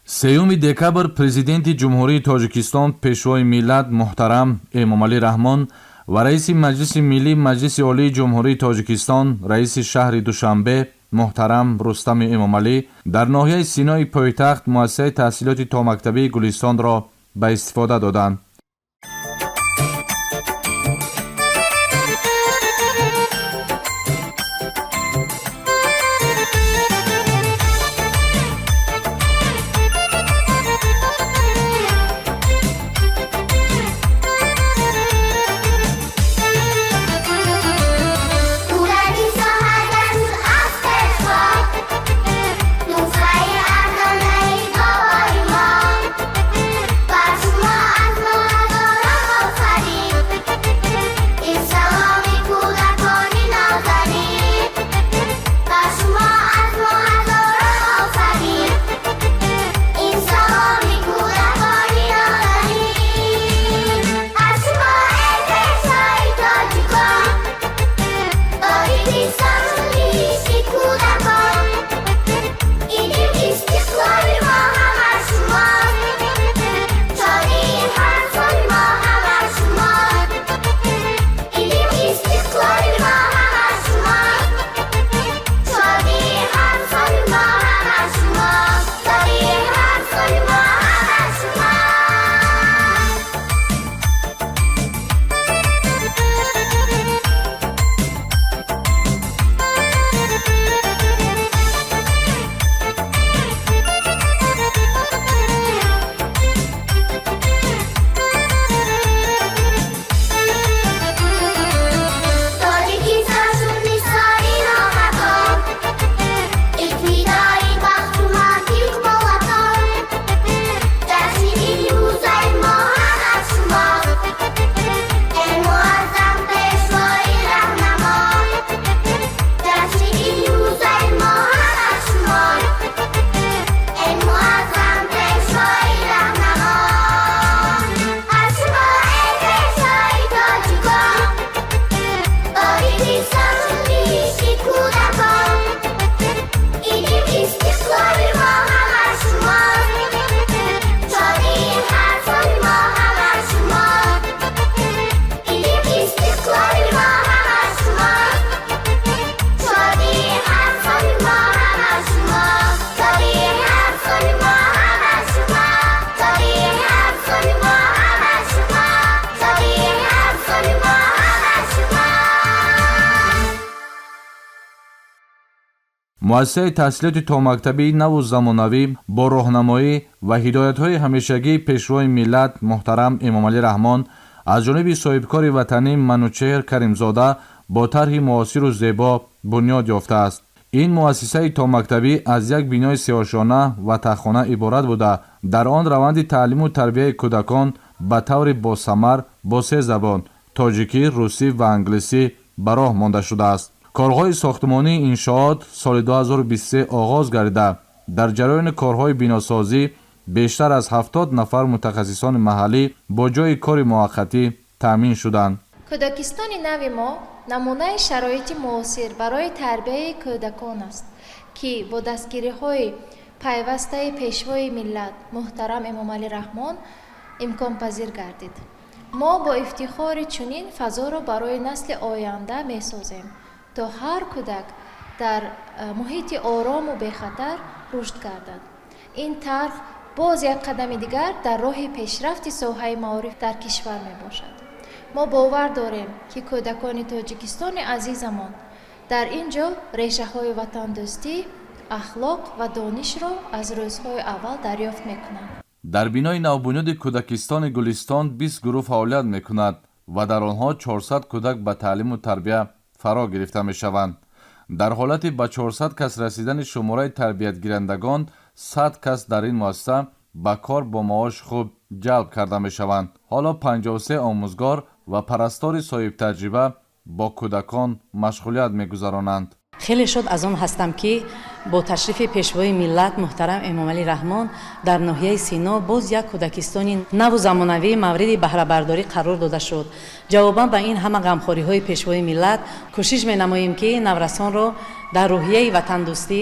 3 декабр Президенти Ҷумҳурии Тоҷикистон, Пешвои миллат муҳтарам Эмомалӣ Раҳмон ва раиси Маҷлиси Миллӣ Маҷлиси Олии Ҷумҳурии Тоҷикистон, раиси шаҳри Душанбе муҳтарам Рустами Эмомалӣ дар ноҳияи Синои пойтахт муассисаи таҳсилоти томактабии Гулистонро ба истифода доданд. Муассисаи таҳсилоти томактабии наву замонавӣ бо роҳнамоӣ ва ҳидоятҳои ҳамешагии Пешвои миллат муҳтарам Эмомалӣ Раҳмон аз ҷониби соҳибкори ватанӣ Манучеҳр Каримзода бо тарҳи муосиру зебо бунёд ёфтааст. Ин муассисаи томактабӣ аз як бинои сеошёна ва таххона иборат буда, дар он раванди таълиму тарбияи кӯдакон ба таври босамар бо се забон: тоҷикӣ, русӣ ва англисӣ ба роҳ монда шудааст. Корҳои сохтмонии иншоот соли 2023 оғоз гардида, дар ҷараёни корҳои биносозӣ бештар аз 70 нафар мутахассисони маҳаллӣ бо ҷойи кори муваққатӣ таъмин шуданд. Кӯдакистони нави мо намунаи шароити муосир барои тарбияи кӯдакон аст, ки бо дастгириҳои пайвастаи Пешвои миллат муҳтарам Эмомалӣ Раҳмон имконпазир гардид. Мо бо ифтихори чунин фазоро барои насли оянда месозем, то ҳар кӯдак дар муҳити орому бехатар рушд гардад. Ин тарҳ боз як қадами дигар дар роҳи пешрафти соҳаи маориф дар кишвар мебошад. Мо бовар дорем, ки кӯдакони Тоҷикистони азизамон дар ин ҷо решаҳои ватандӯстӣ, ахлоқ ва донишро аз рӯзҳои аввал дарёфт мекунанд. Дар бинои навбунёди кӯдакистони Гулистон 20 гурӯҳ фаъолият мекунад ва дар онҳо 400 кӯдак ба таълиму тарбия фаро гирифта мешаванд. Дар ҳолати ба 400 кас расидани шумораи тарбиятгирандагон, 100 кас дар ин муассиса ба кор бо маоши хуб ҷалб карда мешаванд. Ҳоло 53 омӯзгор ва парастори соҳибтаҷриба бо кӯдакон машғулият мегузаронанд. Хеле шод аз он ҳастам, ки бо ташрифи Пешвои миллат муҳтарам Эмомалӣ Раҳмон дар ноҳияи Сино боз як кӯдакистони наву замонавӣ мавриди баҳрабардорӣ қарор дода шуд. Ҷавобан ба ин ҳама ғамхориҳои Пешвои миллат кӯшиш менамоем, ки наврасонро дар рӯҳияи ватандӯстӣ,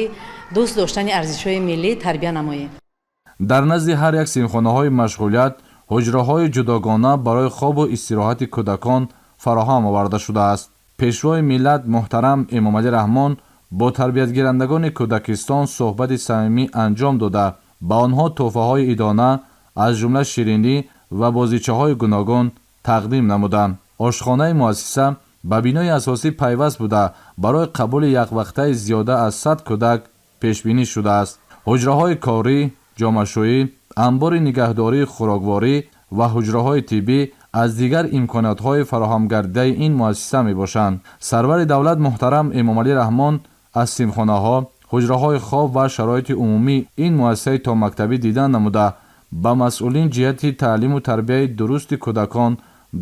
дӯст доштани арзишҳои миллӣ тарбия намоем. Дар назди ҳар як синфхонаҳои машғулият ҳуҷраҳои ҷудогона барои хобу истироҳати кӯдакон фароҳам оварда шудааст. Пешвои миллат муҳтарам Эмомалӣ Раҳмон бо тарбиятгирандагони кӯдакистон суҳбати самимӣ анҷом дода, ба онҳо тӯҳфаҳои идона, аз ҷумла ширинӣ ва бозичаҳои гуногун тақдим намуданд. Ошхонаи муассиса ба бинои асосӣ пайваст буда, барои қабули яквақтаи зиёда аз 100 кӯдак пешбинӣ шудааст. Ҳуҷраҳои корӣ, ҷомашӯӣ, анбори нигаҳдории хӯрокворӣ ва ҳуҷраҳои тиббӣ аз дигар имкониятҳои фароҳамгардидаи ин муассиса мебошанд. Сарвари давлат муҳтарам Эмомалӣ Раҳмон аз синфхонаҳо, ҳуҷраҳои хоб ва шароити умумии ин муассисаи томактабӣ дидан намуда, ба масъулин ҷиҳати таълиму тарбияи дурусти кӯдакон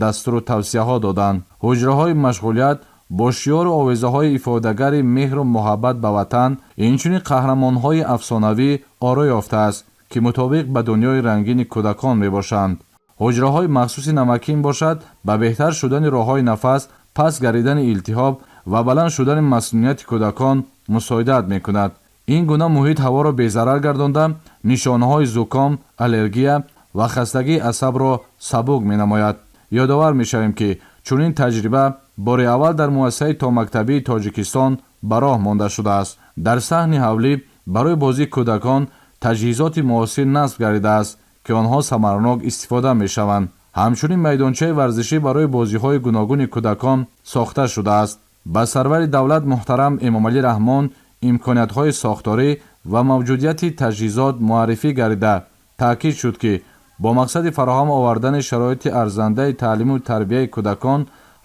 дастуру тавсияҳо доданд. Ҳуҷраҳои машғулият бо шиору овезаҳои ифодагари меҳру муҳаббат ба ватан, инчунин қаҳрамонҳои афсонавӣ оро ёфтааст, ки мутобиқ ба дунёи рангини кӯдакон мебошанд. Ҳуҷраҳои махсуси намакин бошад, ба беҳтар шудани роҳҳои нафас, паст гардидани илтиҳоб ва баланд шудани масунияти кӯдакон мусоидат мекунад. Ин гуна муҳит ҳаворо безарар гардонда, нишонаҳои зуком, аллергия ва хастагии асабро сабук менамояд. Ёдовар мешавем, ки чунин таҷриба бори аввал дар муассисаи томактабии Тоҷикистон ба роҳ монда шудааст. Дар саҳни ҳавлӣ барои бозии кӯдакон таҷҳизоти муосир насб гардидааст, ки онҳо самаранок истифода мешаванд. Ҳамчунин майдончаи варзишӣ барои бозиҳои гуногуни кӯдакон сохта шудааст. Ба сарвари давлат муҳтарам Эмомалӣ Раҳмон имкониятҳои сохторӣ ва мавҷудияти таҷҳизот муаррифӣ гардида, таъкид шуд, ки бо мақсади фароҳам овардани шароити арзандаи таълиму тарбияи кӯдакон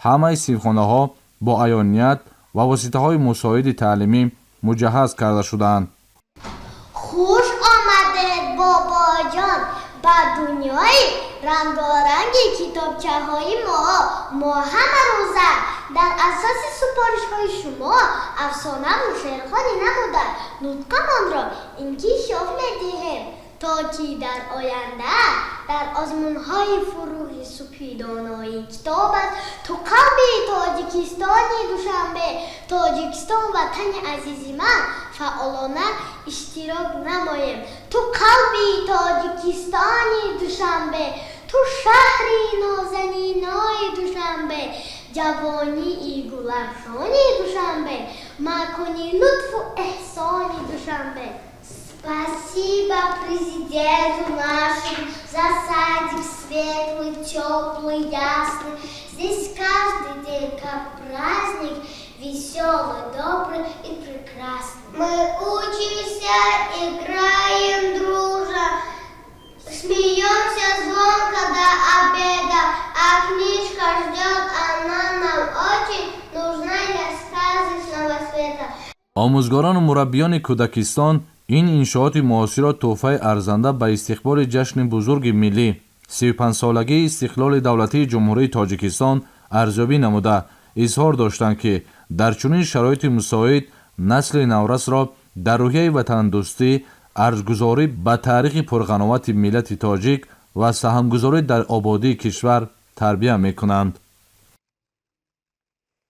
ҳамаи синфхонаҳо бо аёният ва воситаҳои мусоиди таълимӣ муҷаҳҳаз карда шудаанд. Хуш омадед, бобоҷон, ба дунёи рангоранги китобчаҳои мо. Мо ҳама рӯза дар асоси супоришҳои шумо афсонаву шеърхонӣ намуда, нутқамонро инкишоф медиҳем, то ки дар оянда дар озмунҳои «Фурӯғи субҳи донои китоб аст», «Ту қалби Тоҷикистони Душанбе», «Тоҷикистон ватани азизи ман» фаъолона иштирок намоем. Ту қалби Тоҷикистони Душанбе, ту шаҳри нозанинои Душанбе, ҷавонии гулафшони Душанбе, макони лутфу эҳсони Душанбе. Спасибо президенту нашему за садик светлый, теплый, ясный. Здесь каждый день как праздник, веселый, добрый и прекрасный. Мы учимся, играем дружно, смеемся звонко до обеда, а книжка ждет, она нам очень нужна для сказочного света. Омӯзгорону мураббиёни кӯдакистон ин иншооти муосирро тӯҳфаи арзанда ба истиқболи ҷашни бузурги миллӣ, 35-солагии истиқлоли давлатии Ҷумҳурии Тоҷикистон арзёбӣ намуда, изҳор доштанд, ки дар чунин шароити мусоид насли наврасро дар рӯҳияи ватандӯстӣ, арҷгузорӣ ба таърихи пурғановати миллати тоҷик ва саҳмгузорӣ дар ободии кишвар тарбия мекунанд.